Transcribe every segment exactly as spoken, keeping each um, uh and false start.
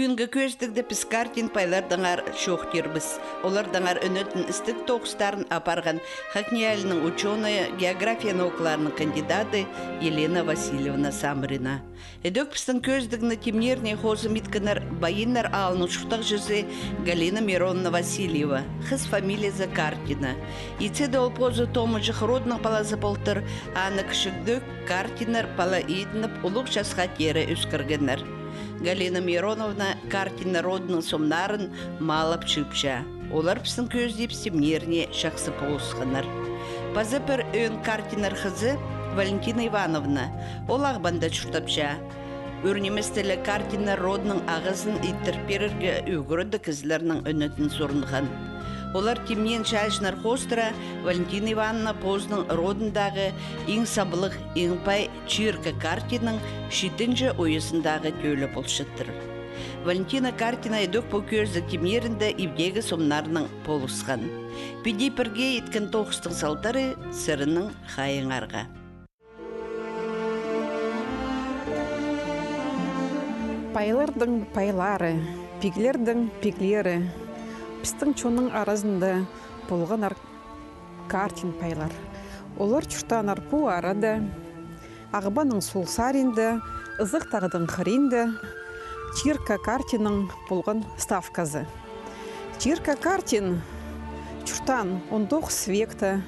Пӱӱнгі кӧзідігде піс картин пайлардаңар чоохтирбыс. Олардаңар ӱнетін істіг тоғыстарын апарған ХакНИИЯЛИ-ның учёная, география наукаларының кандидаты Елена Васильевна Самрина. Ідӧк пістің кӧзідігні тимниріне хозым иткеннер Байиннар аалның чуртағҷызы Галина Мироновна Васильева, хыс фамилиязы Картина. Итсе дее ол позы Томаҷах родының палазы полтыр, аны кічігдег Картиннар пала идініп, улуғ часха теере ӧскіргеннер. Галина Мироновна Картиннар родының сомнарын маалап чыыпча. Олар пістің кӧзідібіс тимниріне чахсы полысханнар. Паза пір ӧӧн Картиннар хызы Валентина Ивановна, ол Ағбанда чуртапча. Ӱр ниместе ле Картиннар родының ағазын иттіріп пирерге ӱгредіг кізілернің ӱнетін сурынған. Олар тимнеен чааҷыннар хоостыра Валентина Ивановна позының родындағы иң саблығ, иң пай чииркі Картинның читінҷі уйазындағы тӧлі полчаттыр. Валентина Картина ідӧк пу кӧзідіг тимнирінде ибдегі сомнарнаң полысхан. Піди пірге иткен тоғыстың салтары сірернің хайииңарға. Пайларның пайлары, пиглернің пиглері, пістің чонның аразында полғаннар Картин пайлар. Олар чуртааннар пу арада, Ағбанның сол сариинда, Ызых тағның хыринда, чииркі Картинның полған ставказы. Чииркі Картин чуртаан он тоғыс векте.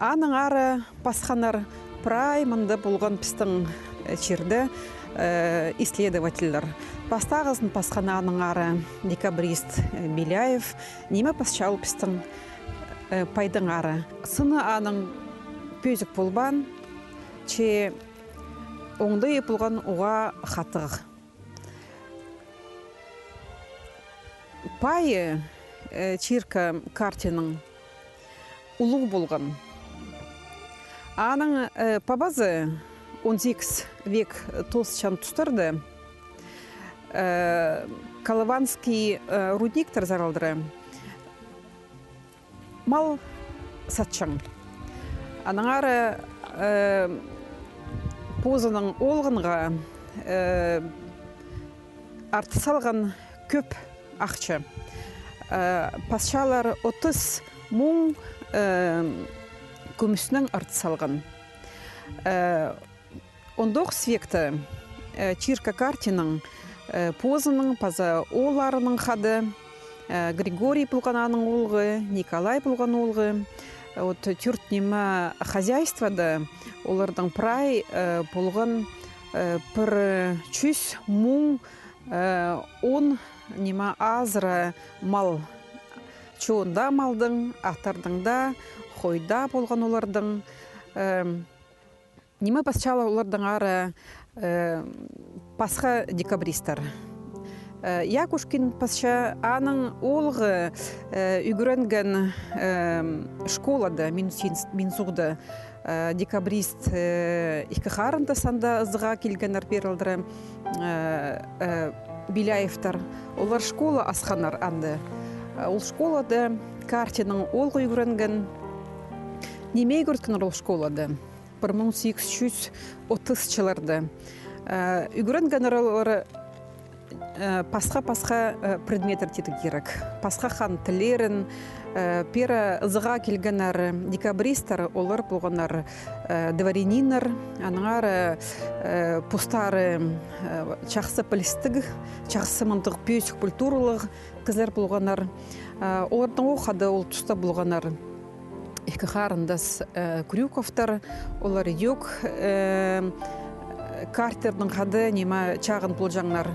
Аның ары пасханнар прай мында полған пістің, э, чирде, э, исследовательлер. Пастағызын пасхан аның ары декабрист, э, Беляев. Ниме пасча ол пістің, э, пайдың ары? Сыны аның пӧзік полбаан, че оңдайы полған уғаа хатығ. Пайы, э, чииркі Картинның улуғ полған. Аның, э, пабазы он сигіс век тоозылчаң тустарда, э, Колыванский, э, рудниктер саралдыра мал сатчаң. Анаң ары, э, позының оолғынға, э, артыс салған кӧп ахча. Э, пасчалар отыс муң, э, кӱмӱснең артыс салған. Э, он тоғыс векте, э, чииркі Картинның, э, позының паза оолларының хада, э, Григорий полған аның оолғы, Николай полған оолғы. Вот тӧрт ниме хозяйствода оларның прай, э, полған, э, пір чӱс муң, э, он ниме азыра мал. Чоон даа малдың, аттарның даа, хой даа полған оларның. Эм, Ниме пасчалар оларның ары, э, пасха декабристтер. Э, Якушкин пасча, аның оолғы, э, ӱгренген, э, школада, Минусинск-, Минзугда, э, декабрист, э, ікі харындас анда ызыға килгеннер пеер алдыра, э, э, Беляевтер. Олар школа асханнар анда. Э, ол школада Картинның оолғы ӱгренген. Ниме ӱгреткеннер ол школада? Пір муң сигіс чӱс отыс чылларда. Э, ӱгренгеннер олар, э, пасха-пасха, э, предметтер тирге кирек. Пасха хан тіллерін, э, пеер ызыға килгеннер декабристтер, олар полғаннар, э, дворяниннер, аннаңар, э, постары, э, чахсы пілістіг, чахсы мындағ пӧзік культуралығ кізілер полғаннар. Э, оларның ох хада ол туста полғаннар ікі харындас, э, Крюковтар, олар ӧк, э, Картиннің хада ниме чағын полҷаңнар.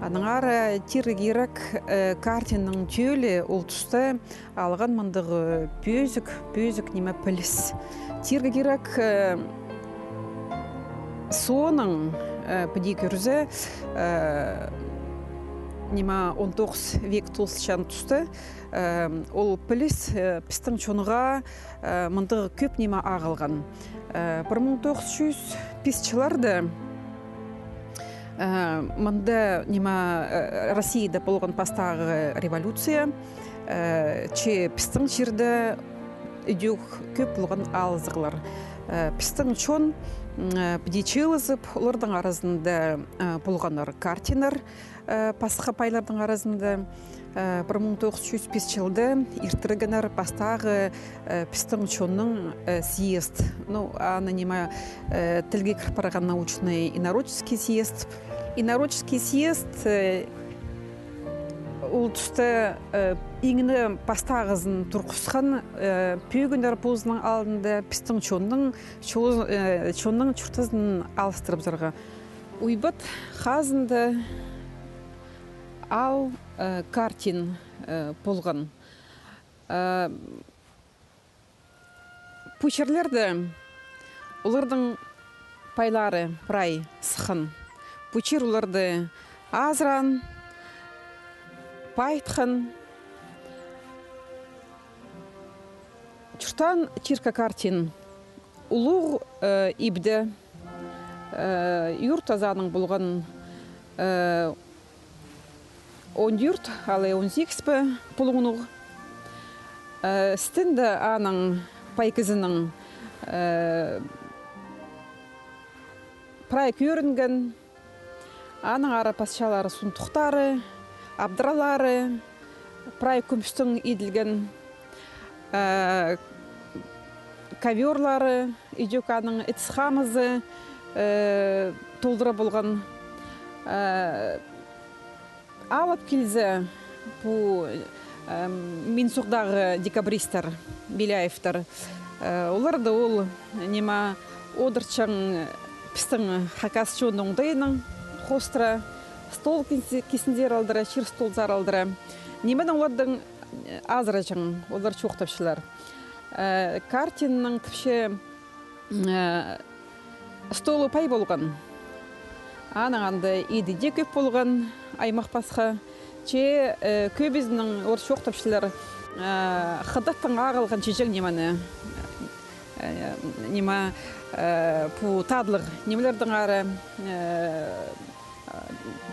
Аннаңар, э, тирге кирек, э, Картинның тӧлі ол туста алған мындағ, э, пӧзік, пӧзік ниме піліс. Тирге кирек, э, соонаң, э, піди кӧрзе, э, ниме он тоғыс век тоозылчаң туста, Э, ол піліс, э, пістің чонға, э, мындағ кӧп ниме ағылған. Э, пір муң тоғыс чӱс пис чылларда, э, мында ниме, э, Россияда полған пастағы революция, э, че пістің чирде Идӧк кӧп полған алызығлар. Э, пістің чон, м, э, піди чыылызып, олардың аразында, э, полғаннар Картиннар, э, пасха пайлардың аразында, э, пір муң тоғыс чӱс пис чылда иртіргеннер пастағы, э, пістің чонның, э, съезд. Ну, аны ниме, э, тілге кір парған научный инородческий съезд. Инородческий съезд, э, ол туста, э, иң не пастағызын турғысхан, э, пӧгіннер позының алнында пістің чонның, чо-, э, чонның чуртазын алыстырыбызарға. Уйбат хазында аал, э, Картин, э, полған. Э, пу чирлерде олардың пайлары прай сыххан. Пу чир оларды азыраан, пайытхан. Чуртаан чирка Картин улуғ, э, ибде, э, юрт азааның полған, э, он тӧрт алай он сигіс пе пулуңнуғ. Э, істінде аның пай кізінің, э, прай кӧрінген, аның ары пасчалары сундухтары, абдыралары, прай кӱмӱстең иділген, э, ковёрлары, идӧк аның ітіс-хамызы, э, толдыра полған. Э, алып килзе, пу, эм, Минсуғдағы декабристтер, Беляевтер, э, оларды ол, ниме, одырчаң пістің хакас чонның оңдайынаң хоостыра, стол кис-, кизінзер алдыра, чир столзар алдыра. Нименең оларның, э, азыраҷаң, олар чоохтапчалар. Э, Картинның тіпче, э, столы пай полған. Аның анда иді дее кӧп полған, аймах пасха. Че, э, кӧбізінең олар чоохтапчалар, э, хыдаттаң ағылған чиҷең нимені. Э, ниме, э, пу татлығ нимелердең ары, э,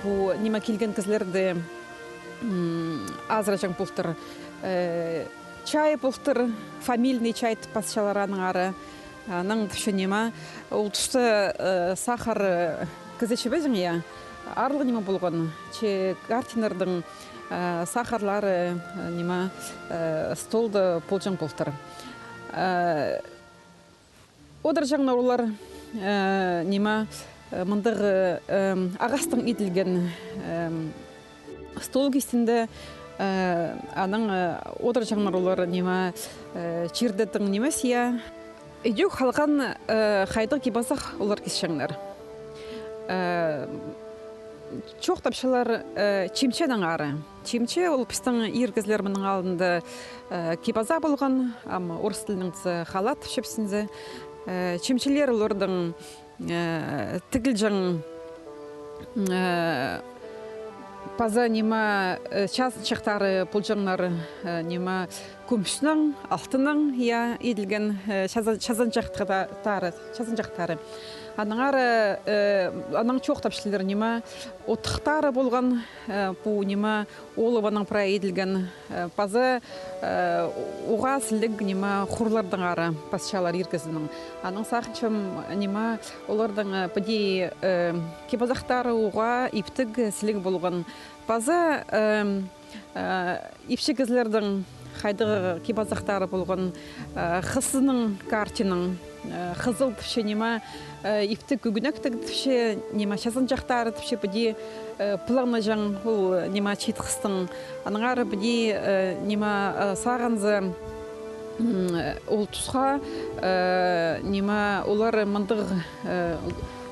пу ниме килген кізілерді, м, азыраҷаң полтыр. Э, чай полтыр, фамильный чай тіп пасчалар аның ары. Анаң тіпче ниме, ол туста, э, сахар, э, кізі чібезің, я, аарлығ ниме полған. Че Картиннердің, э, сахарлары, э, ниме, э, столда полҷаң полтыр. Э, одырҷаңнар олар, э, ниме, э, мындағ, э, ағастаң иділген, э, стол кистінде, э, анаң, э, одырҷаңнар олар, ниме, э, чирдетің нимес, я. Идӧк халған, э, хайдағ кип-азах олар кисчеңнер. Э, чоохтапчалар, э, чимченең ары. Чимче ол пістің ир кізілер мының алнында, э, кип-аза полған, ам орыс тілінең тізе халат тіпчебіс інзе. Э, чимчелер олардың, э, тігілҷең, э, паза ниме, э, чазынҷахтары полҷаңнар, э, ниме, кӱмӱснең, алтыннаң, я, иділген, э, чаза-, чазынҷахтары, чазынҷахтары. Анаң ары, э, анаң чоохтапчалар, ниме, отыхтары полған, э, пу, ниме, олованаң прай иділген, э, паза, э, уғаа сіліг, ниме, хурлардаң ары пасчалар ир кізінің. Анаң сағынчам, ниме, олардың, э, піди, э, кип-азахтары уғаа иптіг, сіліг полған. Паза, эм, э, ипчі кізілердің хайдағ кип-азахтары полған, э, хызының, Картинның, э, хызыл тіпче ниме, э, иптіг ӱгӱнектіг тіпче ниме, чазынҷахтары тіпче піди, э, пылаңнаҷаң ол ниме чиит хыстың. Аннаңар піди, э, ниме, э, сағынза, м, ол тусха, э, ниме, олар мындағ, э,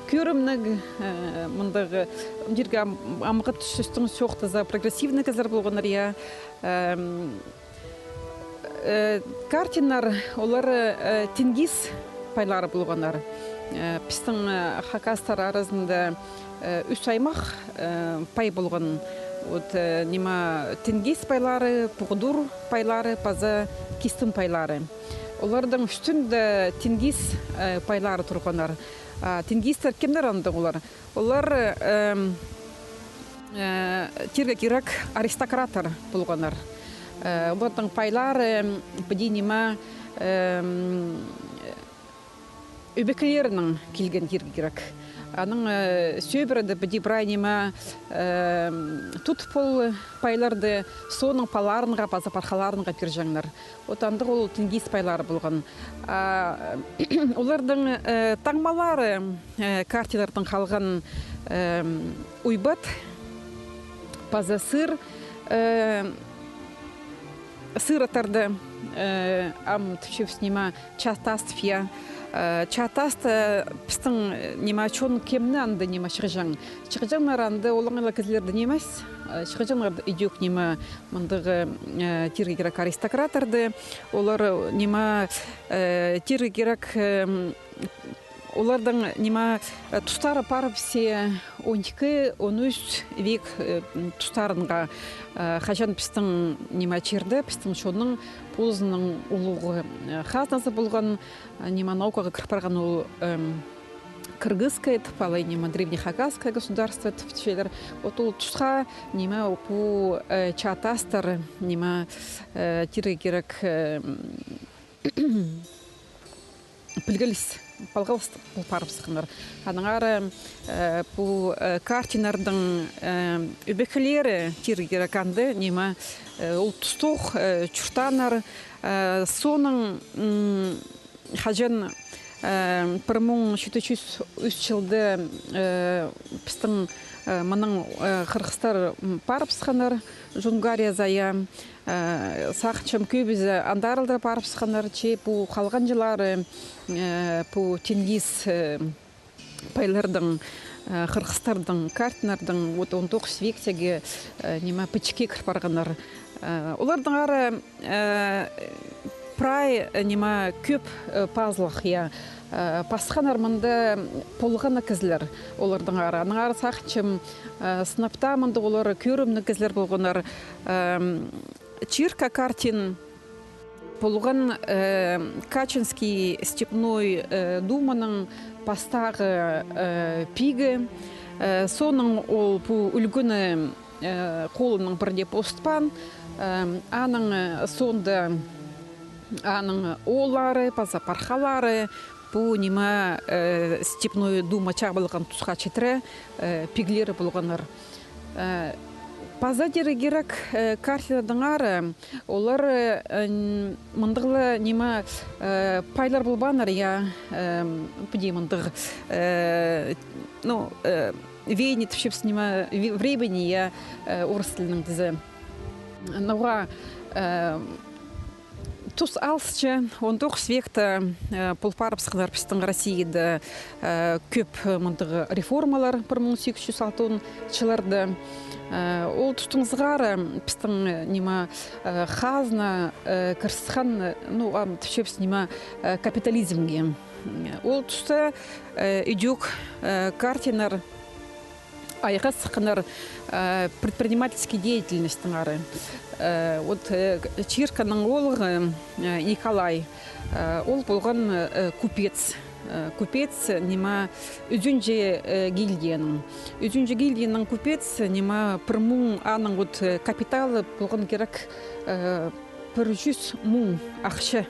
кӧрімніг, э, мындағ, э, андирға ам-, амғы тӱстең чоохтаза, прогрессивный кізілер полғаннар, я. Эм, э, Картиннар, олар, э, тингис пайлары полғаннар. Э, пістің, э, хакастар аразында, э, ӱс аймах, э, пай полған. Вот, э, ниме, тингис пайлары, Пуғдур пайлары, паза Кистін пайлары. Олардың ӱстӱнде тингис, э, пайлары турғаннар. А тингистер кемнер анда олар? Олар, эм, э, тирге кирек аристократтар полғаннар. Э, олардың пайлары, м, піди ниме, эм, ӧбекелерінең килген тирге кирек. Аның, э, сӧбіреде піди прай ниме, эм, тут пол пайларды, соонаң палаларынға паза пархаларынға пирҷеңнер. Вот андағ ол Тенгиз пайлары полған. А оларның, э, таңмалары, э, картиналардаң халған, эм, уйбат паза сыр, э, сыр аттарды, э, ам тіпчебіс ниме, чаа тастап, я. Э, чаа таста пістің, э, ниме, чон кемні анда ниме чығҷаң. Чығҷаңнар анда олаңай ла кізілерді нимес, э, чығҷаңнар идӧк ниме, мындағ, э, тирге кирек аристократтарды, олар, э, ниме, э, тирге кирек, эм, оларның ниме, э, тустары парыбысса он ікі, он ӱс век, э, тустарынға, э, хаҷан пістің ниме чирде, пістің чонның позының улуғ, э, хазназы полған, э, ниме наукаға кір парған ол, эм, кыргызское тіп, алай ниме древнехакасское государство тіп тіпчелер. Вот ол тусха ниме пу, э, чаа тастар ниме, э, тирге кирек, эм, пілгіліс, палғалыстығ пол парыбысханнар. Аннаңар, э, пу, э, картиналарның, э, ӧбекелері тирге кирек анда ниме, э, ол тустох, э, чуртааннар, э, соонаң, м, хаҷан, э, пір муң читі чӱс ӱс чылда, э, пістің, э, мынаң, э, хырғыстар, м, парыбысханнар Джунгарияда, я. Э, сағынчам, кӧбізі андар алды парыбысханнар, че пу халған чыллары, э, пу Тенгиз, э, пайларның, э, хырғыстарның, картиналарның, вот он тоғыс вектегі, э, ниме, пічікке кір парғаннар. Э, оларның ары, э, прай, э, ниме, кӧп, э, пазылых, я. Э, пасханнар мында полған кізілер оларның ары. Аның ары сағынчам, э, сынап та мында олар кӧрімніг кізілер полғаннар. Эм, Чирка Картин полған, э, Качинский степной, э, думаның пастағы, э, пигі. Э, соонаң ол пу ӱлгӱні, э, холынаң пірдее позытпаан. Э, аның, э, соонда аның ооллары паза пархалары пу ниме, э, степной дума чабылған тусха читіре, э, пиглері полғаннар. Э, паза тирге кирек, э, картиналарның ары, олар, э, н-, мындағ ла ниме, э, пайлар полбааннар, я, э, піди мындағ, э, ну, э, веяние тіпчебіс ниме, ве-, времени, я, э, орыс тілінең тізе. Ноға, э, тус алысча, он тоғыс векте, э, пол парыбысханнар пістің Россияда, э, кӧп, э, мындағ реформалар пір муң сигіс чӱс алтон чылларда. Э, ол тустаң сығара пістің, э, ниме, э, хазна, э, кір сыххан, э, ну, ам тіпчебіс ниме, э, капитализмге. Ол туста, э, идӧк, э, картиналар айға сыхханнар, э, предпринимательский деятельностьтің ары. Э, вот, э, Чирканың оолғы, э, Николай, э, ол полған, э, купец. Э, купец, ниме, ӱзінҷі, э, гильдияның. Ӱзінҷі гильдияның купец, ниме, пір муң аның вот, э, капиталы полған кирек, э, пір чӱс муң ахча.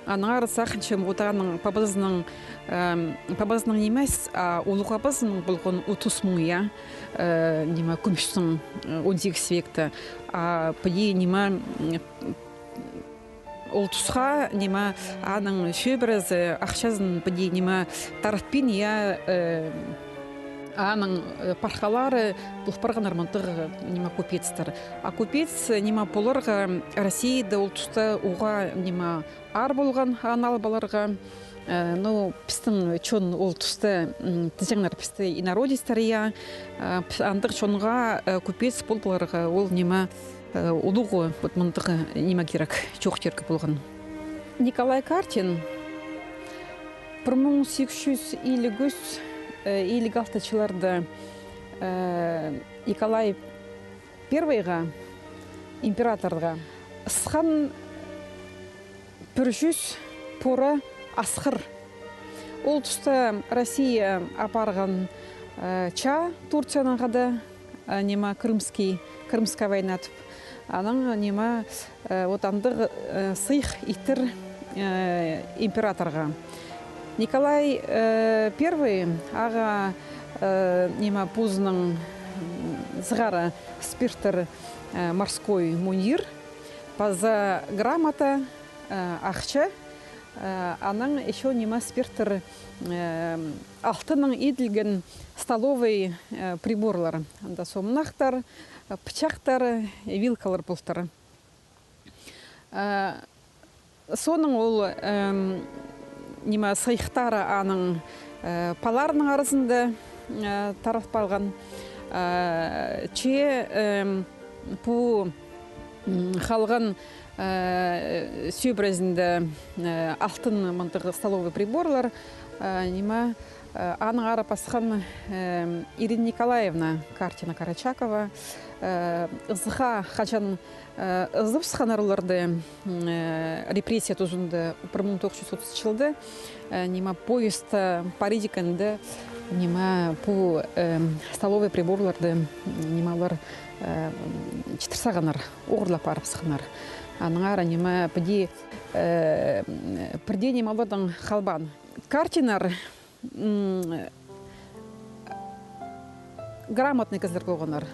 Аннаңар сағынчам, вот аның пабазының, эм, пабазының нимес, а улуғ пабазының полған отыс муң, я, э, ниме, кӱмӱстің, э, он сигіс векте. А піди, ниме, м, ол тусха, ниме, аның сӧбірезі ахчазын піди, ниме, таратпин, я, э, аның, э, пархалары пол парғаннар мындағ, ниме, купецтер. А купец, ниме, поларға Россияда ол туста уғаа, ниме, аар полған анал поларға. Э, ну, пістің чон ол туста, м, тіҷеңнер пісті инородецтер, я. Э, піс-, андағ чонға, э, купец пол поларға ол, ниме, э, улуғ, вот мындағ, ниме, кирек, чоох тирге полған. Николай Картин пір муң сигіс чӱс илиг ӱс, э, илиг алты чылларда, э, Николай Первыйға, императорға, сыххан пір чӱс пора асхыр. Ол туста Россия апарған, э, чаа Турциянаң хада, э, ниме, Крымский, Крымская война тіп. Анаң, ниме, э, вот андағ, э, сыйых иттер э, императорға. Николай, э, Первый ағаа, э, ниме, позының, м, сығара пиртір, э, морской муниир, паза грамота, э, ахча, э, анаң ещё ниме пиртір, э, алтыннаң иділген столовый, э, приборлар. Анда сомнахтар, э, пычахтар, э, вилкалар полтыр. Э, соонаң ол, эм, ниме, сыйыхтары аның, э, палаларының аразында, э, таратып алған. Э, че, эм, пу, м, халған, э, сӧбірезінде, э, алтын мындағ столовый приборлар, э, ниме, э, аның ары пасхан, эм, Ирина Николаевна Картина-Карачакова, э, ызыға хаҷан Э, ызыбысханнар оларды, м, э, репрессия тузында пір муң тоғыс чӱс отыс чылда, э, ниме, поездта парирға килгенде, ниме, пу, э, столовый приборларды, м, ниме, олар, э, читір салғаннар, оғырлап парыбысханнар. Аннаңар, ниме, піди, э, м, пірдее ниме олардаң халбаан. Картиннар, м, грамотный кізілер полғаннар.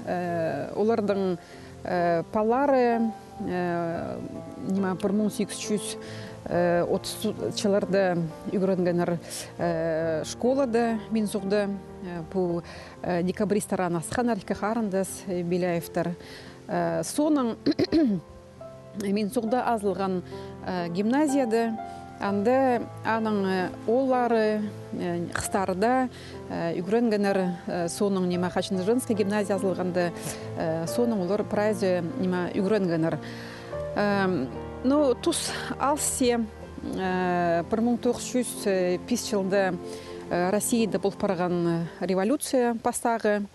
Э, оларның, э, палалары, э, ниме, пір муң сигіс чӱс, э, отыс чылларда ӱгренгеннер, э, школада, Минзуғда, э, пу, э, декабристтер аны асханнар, ікі харындас, э, Беляевтер. Э, соонаң Минзуғда азылған, э, гимназияда, анда аның, э, ооллары, э, хыстары даа, э, ӱгренгеннер, э, соонаң, ниме, хаҷан женский гимназия азылғанда, э, соонаң олар прайзы, ниме, ӱгренгеннер. Эм, ну, тус алыс, э, пір муң тоғыс чӱс пис чылда, э, Россияда пол парған революция пастағы.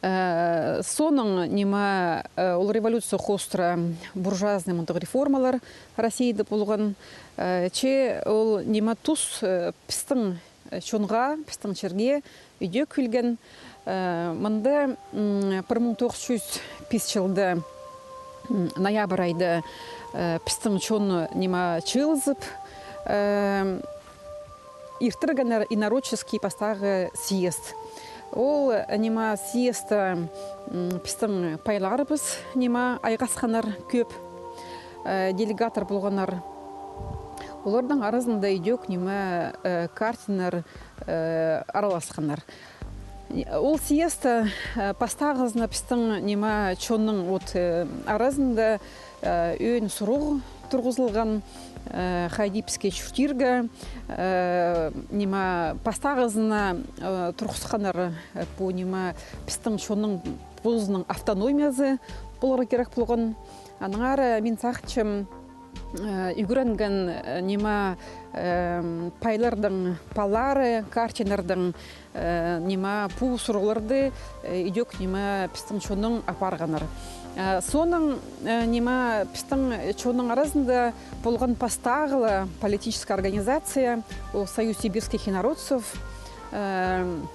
Э, соонаң, ниме, э, ол революция хоостыра буржуазный мындағ реформалар Россияда полған. Э, че ол, ниме, тус, э, пістің, э, чонға, пістің чирге ідӧк килген. Э, мында, м, пір муң тоғыс чӱс пис чылда, м, ноябрь айда, э, пістің чон, ниме, чыылызып, э, иртіргеннер инородческий пастағы съезд. Ол, э, ниме, съездта, м, пістің пайларыбыс, ниме, айғасханнар кӧп, э, делегаттар полғаннар. Оларның аразында ідӧк, ниме, э, Картиннар, э, араласханнар. Ол съездта, э, пастағызына пістің, ниме, чонның от, э, аразында, э, ӧӧн сурығ турғызылған, э, хайди піске чуртирға, э, ниме, пастағызына, э, турғысханнар, э, пу, ниме, пістің чонның позының автономиязы поларға кирек полған. Аннаңар, э, мин сағынчам, э, ӱгренген, э, ниме, эм, пайларның палалары, Картиннарның, э, ниме, пу сурығларды, э, ідӧк, ниме, пістің чонның апарғаннар. Э, соонаң, э, ниме, пістің чонның аразында полған пастағы ла политическая организация, ол Союз сибирских инородцев. Эм,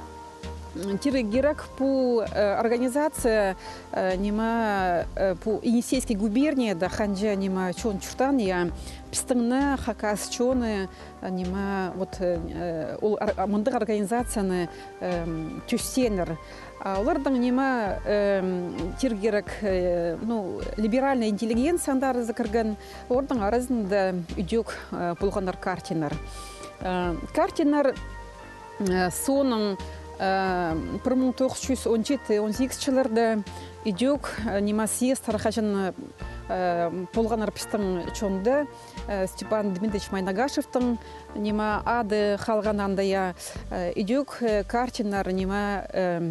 тирге кирек, пу, э, организация, э, ниме, э, пу Енисейский губернияда ханҷа, ниме, чон чуртаан, я, пістіңні, хакас чоны, э, ниме, вот, э, ол ор-, мындағ организацияны, эм, тӧстееннер. А оларның, ниме, эм, тирге кирек, э, ну, либеральная интеллигенция андар кірген, оларның аразында ідӧк, э, полғаннар Картиннар. Э, Картиннар Э, соонаң, э, пір муң тоғыс чӱс он читі, он сигіс чылларда ідӧк, э, ниме, съездтер хаҷан, э, полғаннар пістің чонда, э, Степан Дмитриевич Майнагашевтің, ниме, ады халған анда, я, э, ідӧк, э, Картиннар, ниме, э,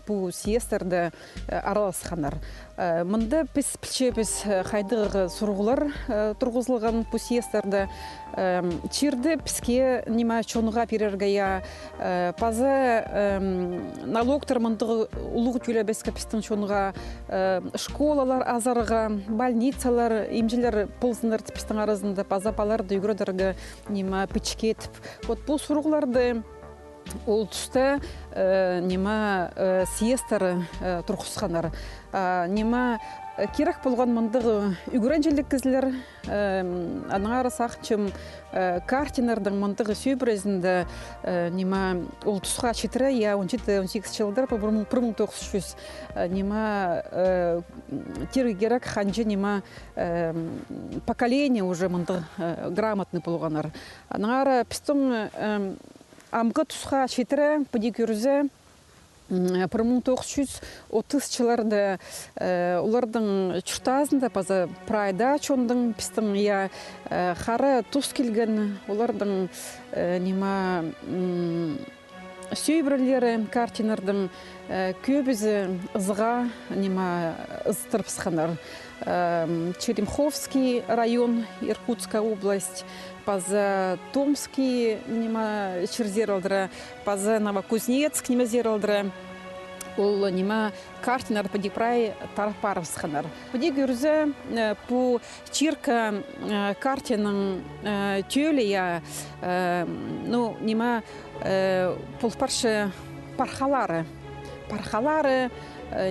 пу съездтерде, э, араласханнар. Э, мында піс пілчебіс, э, хайдағ сурығлар, э, турғызылған пу съездтерде. Эм, чирді піске, ниме, чонға пирерге, я, э, паза, эм, налогтар мындағ улуғ тӧлебеске пістің чонға, э, школалар азарға, больницалар, имҷілер ползыннар пістің аразында, паза палаларды ӱгредерге, ниме, пічік идіп. Вот пу сурығларды ол туста, э, ниме, э, съездтер, э, турғысханнар. А, ниме, Кирек полған мындағ ӱгренҷіліг кізілер, аннаңар сағынчам, картиннарның мындағ сӧбірезінде, ниме, ол тусха читіре, я, он читі, он сигіс чылларда, пу пір муң, пір муң тоғыс чӱс, ниме, тирге кирек, ханҷа, ниме, поколение уже мындағ грамотный полғаннар. Аннаңар пістің амғы тусха читіре, піди кӧрзе, пір муң тоғыс чӱс отыс чылларда олардың чуртазында паза прай даа чонның, пістің, я, хара тус килген, олардың, ниме, сӧбірелері, картиннарның кӧбізі ызыға, ниме, ызыстырыбысханнар. Черемховский район, Иркутская область, паза Томский, ниме, чирзер алдыра, паза Новокузнецк, нимезер алдыра. Ол, ниме, картиннар піди прай тарап парыбысханнар. Піди кӧрзе, пу чирка картинаның тӧлі, я, ну, ниме, пол парча пархалары. Пархалары,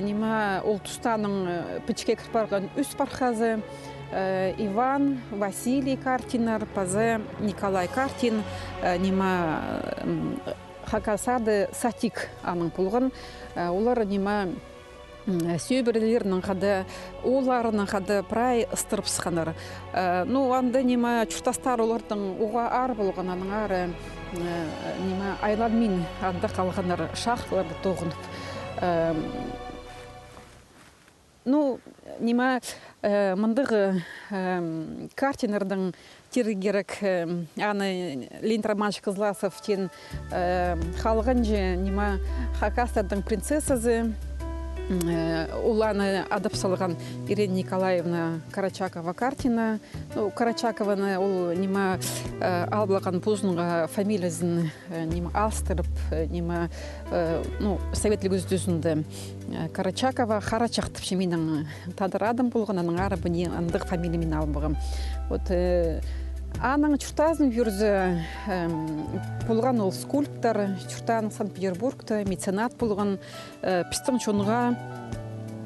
ниме, ол туста аның пічікке кір парған ӱс пархазы, Иван, Василий картиннар, паза Николай Картин, ниме, хакас ады Сатик аның полған. Олар, ниме, сӧбірелерінең хада, оолларынаң хада прай ыстырыбысханнар. Ну, анда, ниме, чуртастар олардың уғаа аар полған, аннаңар, ниме, айланмин анда халғаннар, шахталарда тоғынып. Ну, ниме, мындағ картиннарның тирге кирек, аны Леонид Романович Кызласов теен халғанҷы, ниме, хакастардың принцессазы, ол аны адап салған Ирина Николаевна Карачакова-Картина. Ну, Карачакованы ол, ниме, алып алған позының фамилиязын, ниме, алыстырып, ниме, ну, совет ӱгредіг тузында Карачакова, Харачах тіпче минің тадар адым полған, аннаңар пу ниме, андағ фамилия мин алып алғам. Вот, аның чуртазын кӧрзе, полған ол скульптор, чуртаан Санкт-Петербургта, меценат полған, пістің чонға,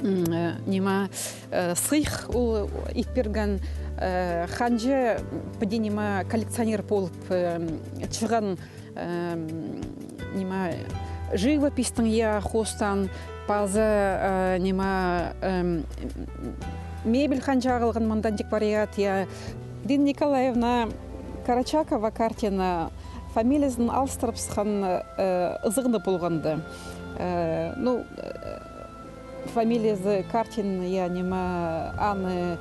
ниме, сыйых ол ит пирген, ханҷа піди, ниме, коллекционер полып, чыған, ниме, живописьтің, я, хоостаң, паза, ниме, мебель ханҷа ағылған мында антиквариат, я. Ирина Николаевна Карачакова-Картина фамилиязын алыстырыбысхан ызығны полғанда. Ну, фамилиязы Картин, я, ниме, аны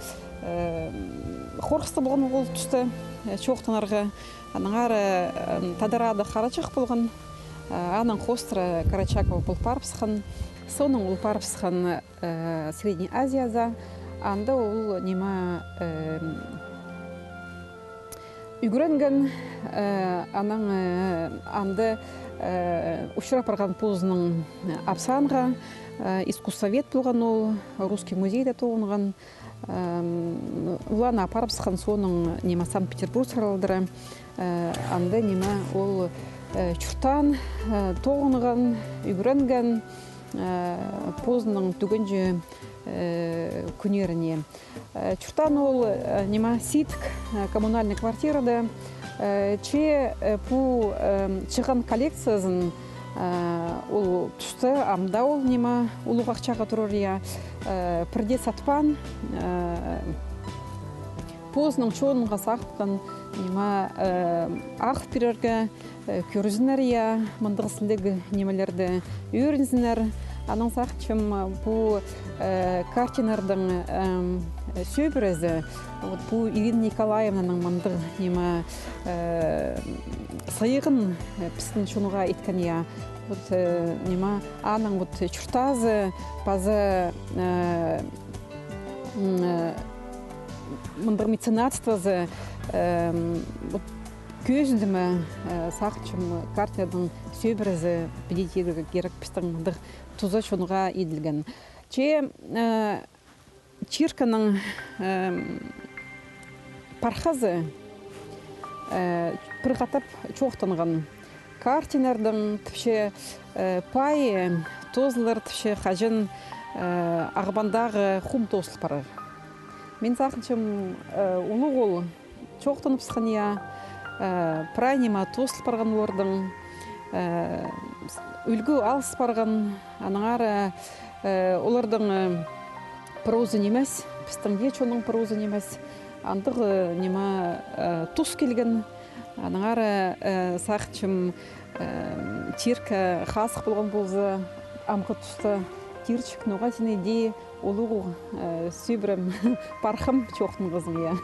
хорғыстығ полған ол туста чоохтанарға. Аннаңар тадар ады Харачах полған, аның хоостыра Карачакова пол парыбысхан. Соонаң ол парыбысхан Средняя Азияза, анда ол, ниме, ӱгренген, анаң анда учырап парған позының апсаанға, искусствовед полған ол, Русский музейде тоғынған. Ол аны апарыбысхан соонаң, ниме, Санкт-Петербург саралдыра. Анда, ниме, ол чуртаан, тоғынған, ӱгренген позының тӱгенҷі кӱннеріне. Чуртаан ол, ниме, сидік, коммунальный квартирада. Че пу чыған коллекциязын ол туста ам даа ол, ниме, улуғ ахчаға турар, я, пірдее сатпаан, позының чонынға сағынған, ниме, ағыл пирерге, кӧрзіннер, я, мындағ сіліг нимелерді ӧрінзіннер. Анаң сағынчам, пу картиннарның сӧбірезі, вот, пу Ирина Николаевнаның мындағ, ниме, сыйығын пістің чонға иткен, я. Вот, ниме, аның вот чуртазы паза мындағ меценатствозы, вот, кӧзідімі, сағынчам, картинаның сӧбірезі піди тирге кирек пістің мындағ туза чонға иділген. Че чирканың пархазы пір хатап чоохтанған. Картиннарның тіпче пайы тоозылар тіпче, хаҷан Ағбандағы хум тоозыл парар. Мин сағынчам, улуғ ол чоохтаныбысхан, я, прай ниме тоозыл парған оларның, ӱлгӱ алыс парған, аннаңар оларның проза нимес, пістің дее чонның проза нимес, андағ ниме тус килген. Аннаңар сағынчам, тирге хазых полған полза, амғы туста тирҷік, ноға сині дее улуғ сӧбірем, пархам чоохтанғазың, я.